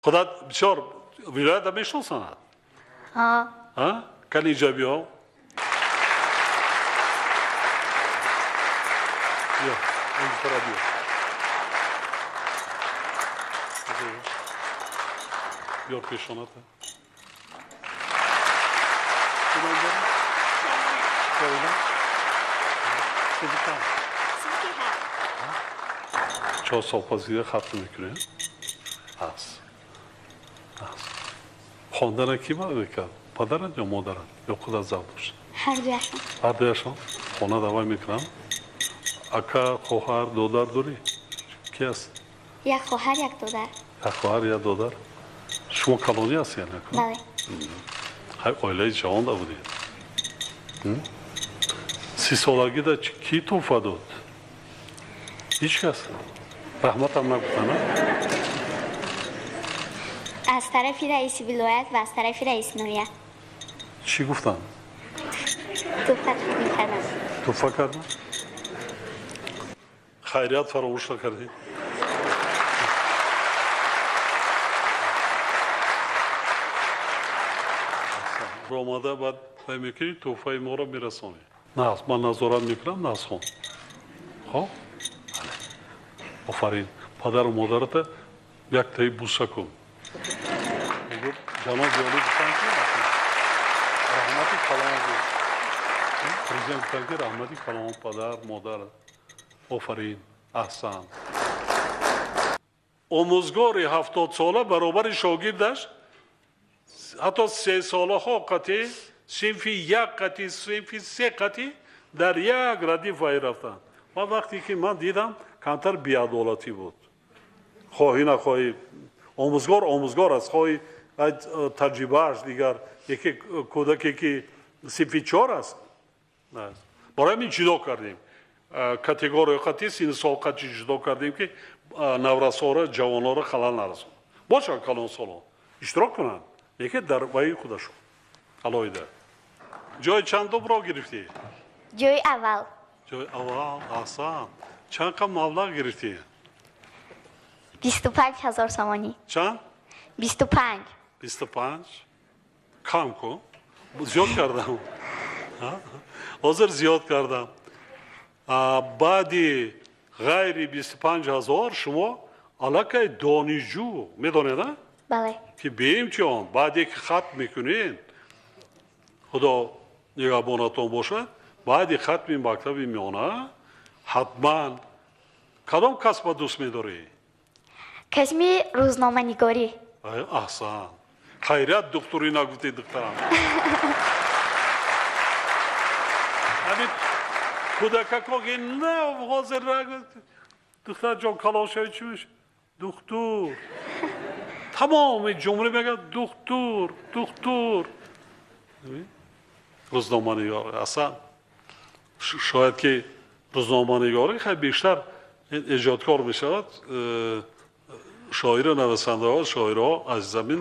Худат бисёр вилоята мешиносанад? Ҳа. А? Кани инҷа биё. Биё, инҷа биё. Биёр пешоната. 4 сол пас дига хатм мекунем. Аст. Хондана ки мекард? Падарат ё модарат? Ё худат завқ дошт? Ҳардуяшон. Ҳардуяшон? Хона давай мекунам. Ака, хоҳар, додар дорӣ? Ки аст? Як хоҳар, як додар. Як хоҳар, як додар. Шумо калонӣ ҳастед? Бале. Ҳай оилаи ҷавонда будед. 30 солагида кӣ тӯҳфа дод? Ҳеҷ кас? Раҳматам нагуфта, на? Аз тарафи раиси вилоят ва аз тарафи раиси ноҳия. Чӣ гуфтанд? Тӯҳфа карданд. Тӯҳфа карданд? Хайрият фаромӯш накардӣ? Омада баъд вай мекунӣ, тӯҳфаи моро мерасонӣ. Нағз, ман назорат мекунам, нағз хон. Хоб? Офарин. Падару модарата яктаи буса кун. Ҷаноби олӣ гуфтанд ки раҳмати калон, президент гуфтанд ки раҳмати калон падар, модар. Офарин, аҳсан. Омӯзгори 70 сола баробари шогирдаш ҳатто 3 солаҳо қатъи синфи 1 қатъи синфи 3 қатъи дар як радиф вай рафтанд. Ва вақте ки ман дидам, камтар беадолатӣ буд. Хоҳӣ нахоҳӣ, омӯзгор омӯзгор аст, хоҳӣ таҷрибааш дигар, яке кӯдаке ки синфи 4 аст. Барои ҳамин ҷудо кардем. Категория қатъи синну сол қатъи ҷудо кардем, ки наврасоро, ҷавонҳоро халал нарасонад. Бошад калонсолон иштирок кунанд, лекин дар ваи худашон алоҳида. Ҷои чандумро гирифтӣ? Ҷои аввал. Ҷои аввал, аҳсан. Чанд қад маблағ гирифтӣ? 25 000 сомонӣ. Чанд? 25. 25? Кам кун. Зиёд кардам. Ҳозир зиёд кардам. Баъди ғайри 25 000 шумо аллакай донишҷӯ, медонед, а? Бале. Ки беимтиҳон, баъде ки хатм мекунед, Худо нигаҳбонатон бошад, баъди хатми мактаби миёна ҳатман кадом касба дӯст медорӣ? Касби рӯзноманигорӣ. Аҳсан. Хайрият духтурӣ нагуфтӣ, духтарам. Ҳамин кӯдакако ки на ҳозир духтарҷон калон шавӣ чӣ мешавӣ? Духтур. Тамоми ҷумла мегӯяд духтур, духтур. Рӯзноманигор аслан шояд ки рӯзноманигорӣ хеле бештар эҷодкор мешавад. Шоиру нависандаҳо, шоирҳо аз замин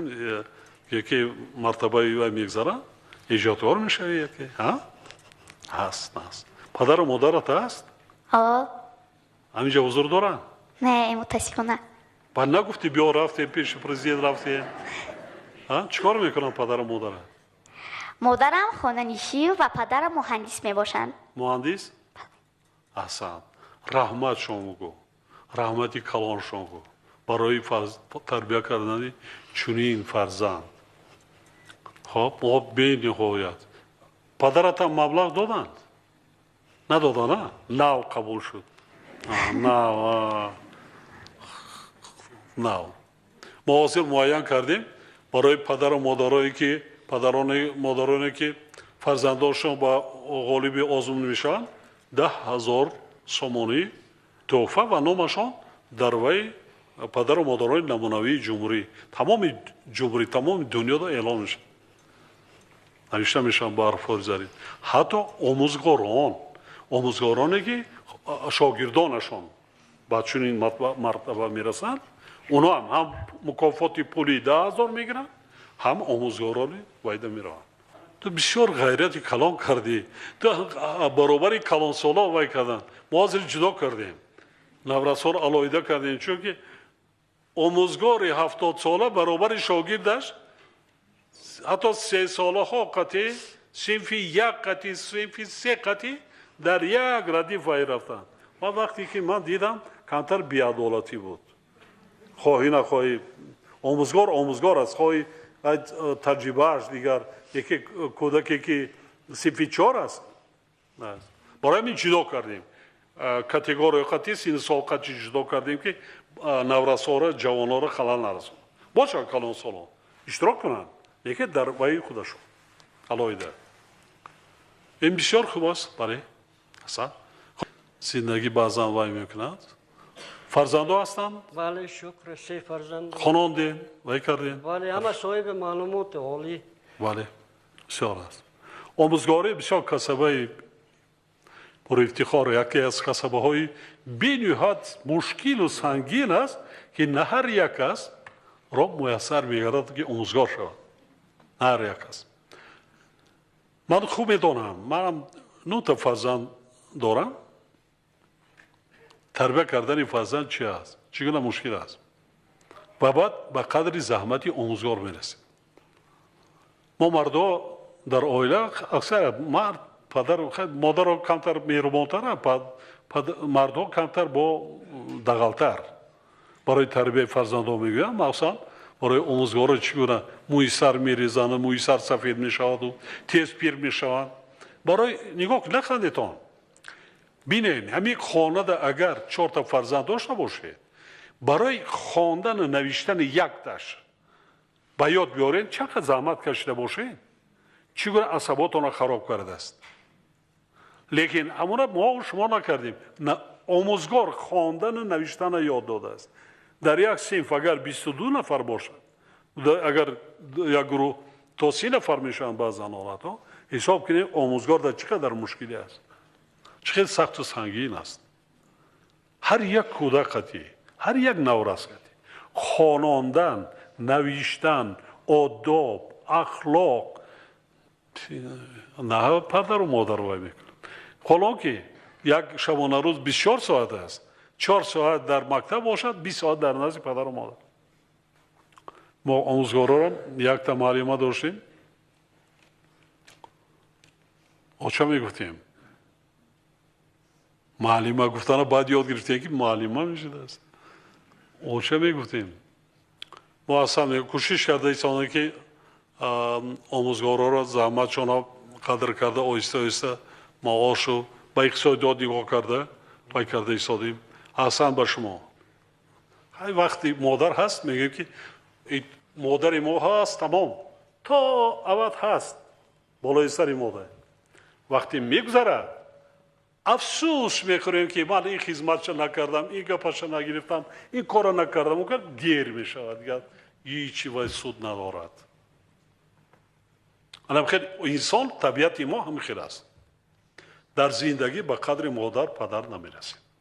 яке мартабаи вай мегзаранд, эҷодкор мешавӣ яке. Ҳаст, ҳаст. Падару модарат ҳаст? Ҳо. Ҳаминҷа ҳузур доранд? Не, мутаассифона. Баъд нагуфтӣ биё рафтем пеши президент рафтем? Чӣ кор мекунанд падару модарат? Модарам хонанишин ва падарам муҳандис мебошанд. Муҳандис? Аҳсан. Раҳмат шумо гӯ. Раҳмати калон шумо гӯ. Барои тарбия кардани чунин фарзанд. Хоб, мо бениҳоят. Падаратам маблағ доданд? Надоданд, а? Нав қабул шуд. Нав, нав. Мо ҳозир муайян кардем барои падару модарое ки падарони модароне ки фарзандоншон ба ғолиби озмун мешаванд, 10 000 сомонӣ тӯҳфа ва номашон дар вай падару модарони намунавии ҷумҳурӣ, тамоми ҷумҳурӣ, тамоми дунёда эълон мешавад. Навишта мешаванд ба ҳарфҳои зарин. Ҳатто омӯзгорон, омӯзгороне ки шогирдонашон ба чунин мартаба мерасанд, онҳо ҳам мукофоти пули 10 000 мегиранд, ҳам омӯзгорони вайда мераванд. Ту бисёр ғайрати калон кардӣ. Ту баробари калонсоло вай карданд. Мо ҳозир ҷудо кардем. Наврасҳоро алоҳида кардем, чунки Омӯзгори 70-сола баробари шогирдаш, ҳатто 3-солаҳо қатӣ, синфи 1 қатӣ, синфи 3 қатӣ дар як радиф вай рафтанд. Ва вақте ки ман дидам, камтар беадолатӣ буд. Хоҳӣ нахоҳӣ, омӯзгор омӯзгор аст, хоҳӣ таҷрибааш дигар, яке кӯдаке ки синфи 4 аст. Барои ҳамин ҷудо кардем. Категория қатӣ, синну сол қатӣ ҷудо кардем, ки наврасоро, ҷавонҳоро халал нарасонад. Бошад, калонсолон иштирок кунанд, лекин дар ваи худашон алоҳида. Ин бисёр хуб аст. Бале, ҳасан, зиндагӣ баъзан вай мекунад. Фарзандо ҳастанд? Бале, шукр, 3 фарзанд. Хонондем, вай кардем? Бале, ҳама соҳиби маълумоти олӣ. Бале, бисёр аст. Омӯзгорӣ бисёр касабаи пурэфтихор, яке аз касабаҳои бениҳоят мушкилу сангин аст, ки на ҳар як кас ро муяссар мегардад, ки омӯзгор шавад. На ҳар як кас. Ман хуб медонам, манам 9 та фарзанд дорам. Тарбия кардани фарзанд чи аст, чӣ гуна мушкил аст, ва баъд ба қадри заҳмати омӯзгор мерасем. Мо мардо дар оила аксар мард, падар, модаро камтар меҳрубонтар, мардҳо камтар бо дағалтар барои тарбияи фарзандҳо мегӯянд. Махсусан барои омӯзгоро чӣ гуна мӯи сар мерезанд, мӯи сар сафед мешаваду тез пир мешаванд. Барои нигоҳ нахандетон, бинед, ҳамин хонада агар 4 та фарзанд дошта бошед, барои хондану навиштани якташ ба ёд биёред, чанд қадр заҳмат кашида бошед, чӣ гуна асаботонро хароб кардааст. Лекин ҳамона мо шумо накардем. Омӯзгор хондану навиштана ёд додааст. Дар як синф агар 22 нафар бошад, агар як гурӯҳ то 30 нафар мешаванд, баъзан ҳолатҳо, ҳисоб кунед, омӯзгор дар чӣ қадар мушкилӣ аст, чӣ хел сахту сангин аст. Ҳар як кӯдак қатӣ, ҳар як наврас қатӣ хонондан, навиштан, одоб, ахлоқ на падару модар вай мекунад. Ҳолон ки як шабонарӯз 24 соат аст, 4 соат дар мактаб бошад, 20 соат дар назди падару модар. Мо омӯзгороро якта муаллима доштем, оча мегуфтем. Муаллима гуфтана баъд ёд гирифтем, ки муаллима мешудааст. Оча мегуфтем. Мо аслан кӯшиш карда истонем, ки омӯзгороро заҳматшонро қадр карда, оҳиста оҳиста маошу ба иқтисодиёт нигоҳ карда вай карда истодем. Аҳсан ба шумо. Ҳай, вақти модар ҳаст, мегӯем, ки модари мо ҳаст, тамом, то абад ҳаст болои сари модар. Вақте мегузарад, афсӯс мехӯрем, ки ман ин хизматша накардам, ин гапаша нагирифтам, ин корро накардам. Он дер мешавад, дигар ҳичи вай суд надорад. Анам хел инсон, табиати мо ҳамин хел аст. Дар зиндагӣ ба қадри модар, падар намерасем.